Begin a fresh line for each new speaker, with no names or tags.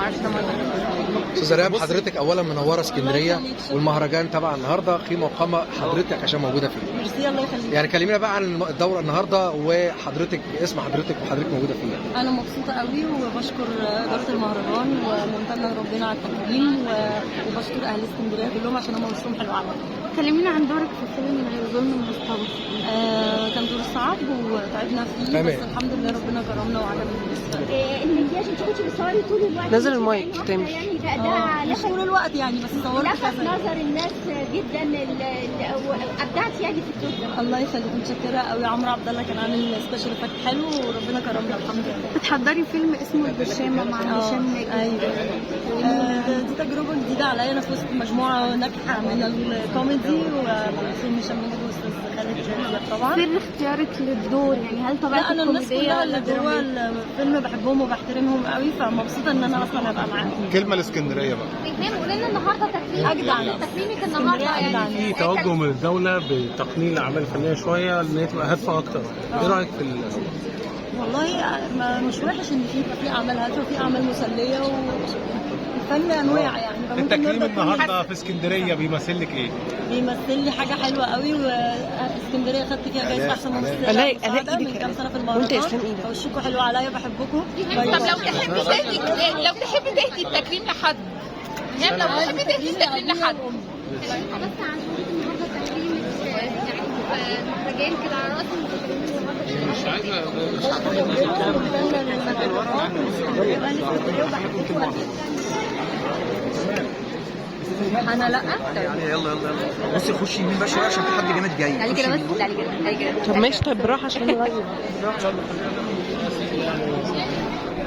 اعرفش ده مرة.
استاذه ريهام، حضرتك اولا منورة اسكندرية والمهرجان تبع النهارده قيمة وقامه حضرتك عشان موجودة فيه.
ميرسي، الله يخليك.
يعني كلمينا بقى عن الدورة النهارده، وحضرتك اسم حضرتك وحضرتك موجودة فيه.
انا مبسوطة قوي وبشكر ادارة المهرجان وممتنه لربنا على التكريم وبشكر اهل اسكندرية كلهم عشان هم وشهم حلو عليا.
كلمينا عن دورك في فيلم ظلم المصطبه.
كان دور صعب وتعبنا فيه، بس الحمد لله ربنا كرمنا وعجب الناس.
المكياج، انت كنت بتصوري طول الوقت؟
نزل المايك تامر.
يعني ده
مش
لفت
طول الوقت يعني، بس صورت
لفت
كذا.
نظر الناس جدا، ابدعت يعني في الدور ده.
الله يخليك، متشكره قوي. عمرو عبد الله كان عامل special effect حلو وربنا كرمنا الحمد لله.
بتحضري فيلم اسمه البرشامه مع هشام ماجد.
ايوه، دي تجربه جديدة عليا، انا في وسط مجموعة ناجحة من الكوميدي ومع هشام ماجد واستاذ خالد جلال طبعا.
سر اختيارك للدور يعني، هل طبيعتك
لا، انا الناس
كوميدية
كلها
ولا
اللي جوه
درامية؟
الفيلم بحبهم وبحترمهم قوي، فمبسوطه ان انا اصلا هبقى معاهم.
كلمة الاسكندرية بقى.
ريهام، قولي لنا النهارده تكريم
أجدع ناس.
تكريمك النهارده
اسكندرية أجدع
يعني.
ناس.
في توجه من الدولة بتقنين الأعمال الفنية شوية إن هي تبقى هادفة أكتر، إيه رأيك في
والله ما مش وحش ان في يبقى في اعمال هادفة وفي اعمال مسليه، والفن انواع يعني، فممكن
التكريم
نرضى كل
النهارده في اسكندرية بيمثل لك ايه؟
بيمثل لي حاجة حلوة قوي، واسكندريه خدت فيها جايزة احسن ممثلة
ألاقي
مساعدة
إيدك
من
يا
كام
آلاء.
سنة في
وأنت يا
المهرجان.
إسلام إيدك.
وشكوا حلو عليا، بحبكم.
طب لو تحبي تهدي التكريم لحد، يعني لو تحبي تهدي التكريم لحد.
كلمينا بس عن صورة النهارده تكريمك يعني في المهرجان كده على رأس المتكرمين النهارده.
انا لا.
يلا يلا يلا، بصي خشي يمين بقى شوية عشان في حد جامد جاي.
تعالي كده بس، تعالي كده، تعالي كده.
طب ماشي، طيب بالراحة عشان نغير.
يلا.